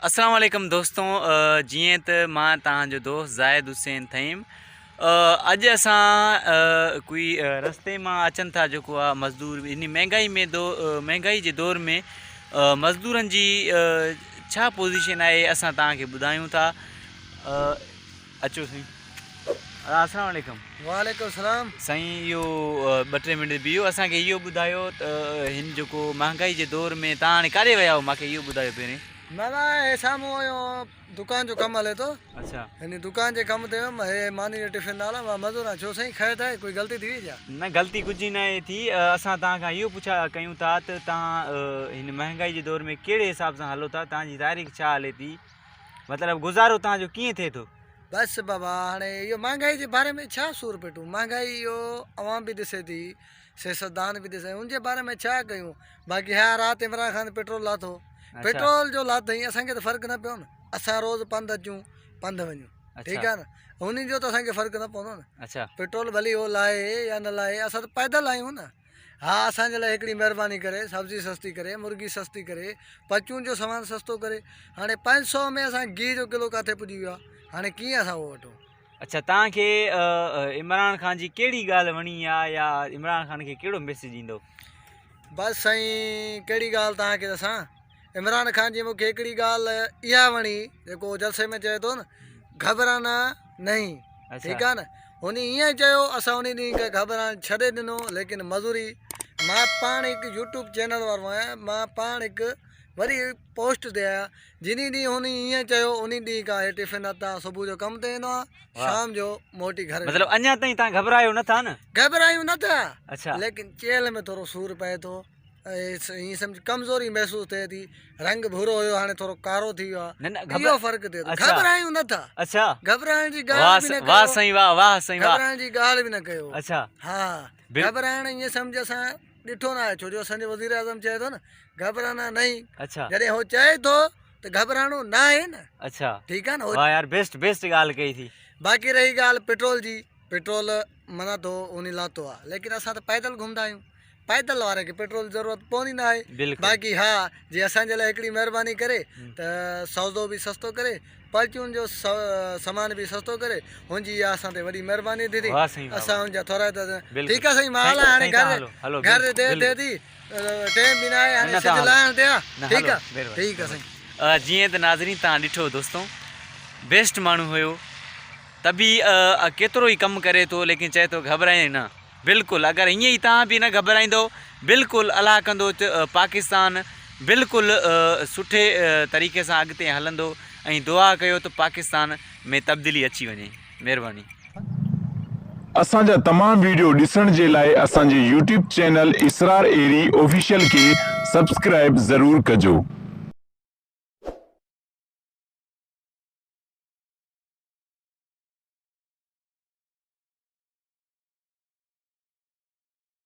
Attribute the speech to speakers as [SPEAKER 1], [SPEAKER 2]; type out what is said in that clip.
[SPEAKER 1] اسلام عليڪم دوستو جيئن ته مان توهان جو دوست زاهد حسين ٿهيم اڄ اسان ڪوئي رستي مان اچن ٿا جيڪو آ مزدور ان مهنگائي ۾ دو مهنگائي جي دور ۾ مزدورن جي ڇا پوزيشن آهي اسان توهان کي ٻڌايون ٿا اچو سائين السلام عليڪم
[SPEAKER 2] وعليڪم السلام
[SPEAKER 1] سائين اهو ٻه ٽي منٽ بيهو اسان کي اهو ٻڌايو ته هن جيڪو مهانگائي جي دور ۾ تان هاڻي ڪاڏي ويا آهيو مانکي اهو ٻڌايو پهرين
[SPEAKER 2] نه نه هي سامهون اهو دڪان جو ڪم هلي ٿو
[SPEAKER 1] اچھا
[SPEAKER 2] هن دڪان جي ڪم تي ويم هي ماني جو ٽفن نه آلا مان مزور آهيان ڇو سائين خير ته آهي ڪوئي غلطي ٿي وئي ڇا
[SPEAKER 1] نه غلطي ڪجهه نه ٿي اسان توهان کان اهو پڇا ڪيون ٿا ته توهان هن مهانگائي جي دور ۾ ڪهڙي حساب سان هلو ٿا توهان جي تاريخ ڇا هلي ٿي مطلب گذارو توهان جو ڪيئن ٿئي ٿو؟
[SPEAKER 2] بس بابا هاڻي اهو مهانگائي جي باري ۾ ڇا سور پيٽون مهانگائي اهو عوام به ڏسي ٿي سياستدان به ڏسي ان جي باري ۾ ڇا ڪيون باقي ها رات عمران خان پيٽرول لاٿو پيٽرول جو لاٿئين اسان کي ته فرق نه پيو نه اسان روز پنڌ اچون پنڌ وڃون ٺيڪ آهي نه هن جو ته اسان کي فرق نه پوندو نه پيٽرول ڀلي هو لاهي يا نه لاهي اسان ته پيدل آهيون نه ها اسان جي لاء هڪڙي مهرباني ڪري سبزي سستي ڪري مرغي سستي ڪري پرچون جو سامان سستو ڪري هاڻي 500 ۾ اسان گيهه جو ڪلو ڪاٿي پڄي ويو آهي هاڻي ڪيئن اسان اهو وٺون.
[SPEAKER 1] اڇا توهان کي عمران خان جي ڪهڙي ڳالهه وڻي آ يا عمران خان کي ڪهڙو ميسيج ڏيندو.
[SPEAKER 2] بس سائين ڪهڙي ڳالهه توهان کي ڏسان عمران خان جي مونکي هڪڙي ڳالهه اها وڻي جيڪو جلسي ۾ چئي ٿو نه گهبرانا نهين ٺيڪ آ نه هن ائين چيو اسان ان ڏينهن کان گهٻرائڻ ڇڏي ڏنو ليڪن مزوري مان پاڻ هڪ يوٽيوب چينل وارو آهيان مان پاڻ هڪ وڏي پوسٽ تي آهيان جنهن ڏينهن هن ائين چيو ان ڏينهن کان هي ٽفن هتان صبح جو ڪم تي ويندو آهيان شام جو موٽي گهر
[SPEAKER 1] مطلب اڃا تائين تان گهٻرايو نه ٿا نه
[SPEAKER 2] گهٻرايون نه ٿا
[SPEAKER 1] اڇا
[SPEAKER 2] ليڪن چيلهه ۾ ٿورو سور پئي ٿو ائين سمجھ ڪمزوري محسوس ٿئي ٿي رنگ ڀورو هيو هاڻي ٿورو ڪارو ٿي ويو آهي اهو فرق ٿئي ٿو گهٻرايون نه ٿا
[SPEAKER 1] اڇا
[SPEAKER 2] گهٻرائڻ جي ڳالهه به نه ڪيو
[SPEAKER 1] واه سائين واه واه سائين واه
[SPEAKER 2] گهٻرائڻ جي ڳالهه به نه ڪيو
[SPEAKER 1] اڇا
[SPEAKER 2] ها گهٻرائڻ ائين سمجھ اسان ڏٺو نه آهي ڇو جو اسان جو وزير اعظم چئي ٿو نه گهٻرانا نهين
[SPEAKER 1] اڇا
[SPEAKER 2] جڏهن هو چئي ٿو ته گهٻرائڻو نه آهي نه
[SPEAKER 1] اڇا
[SPEAKER 2] ٺيڪ آهي نه
[SPEAKER 1] واه يار بيسٽ بيسٽ ڳالهه ڪئي ٿي
[SPEAKER 2] باقي رهي ڳالهه پيٽرول جي پيٽرول منا ٿو انهي لاٿو آهي ليڪن اسان ته پيدل گهمندا آهيون پيدل واري کي پيٽرول جي ضرورت پوندي نه آهي باقي ها جي اسان جي لاء هڪڙي مهرباني ڪري ته سودو به سستو ڪري پرچون جو سامان به سستو ڪري هن جي اها اسان تي وڏي مهرباني ٿيندي اسان هن جا ٿورائتا ٺيڪ آهي سائين مان هلان هاڻي گهر گهر دير ٿئي ٿي ٽيم به نه آهي هاڻي سج لهڻ تي آهي ٺيڪ آهي ٺيڪ آهي سائين.
[SPEAKER 1] جيئن ته ناظرين توهان ڏٺو دوستو بيسٽ ماڻهو هيو ته به ڪيترو ئي ڪم ڪري ٿو ليڪن چئي ٿو گهٻرائين نه بلڪل اگر ائين ئي توهان به نه گهٻرائيندو بلڪل الله ڪندو ته پاڪستان بلڪل سٺي طريقي سان اڳتي هلندو ۽ دعا ڪيو ته پاڪستان ۾ تبديلي اچي وڃي مهرباني.
[SPEAKER 3] اسان جا تمام ويڊيو ڏسڻ جي لاء اسان جي YouTube channel Israr Ahri official کي سبسڪرائيب ضرور ڪجو.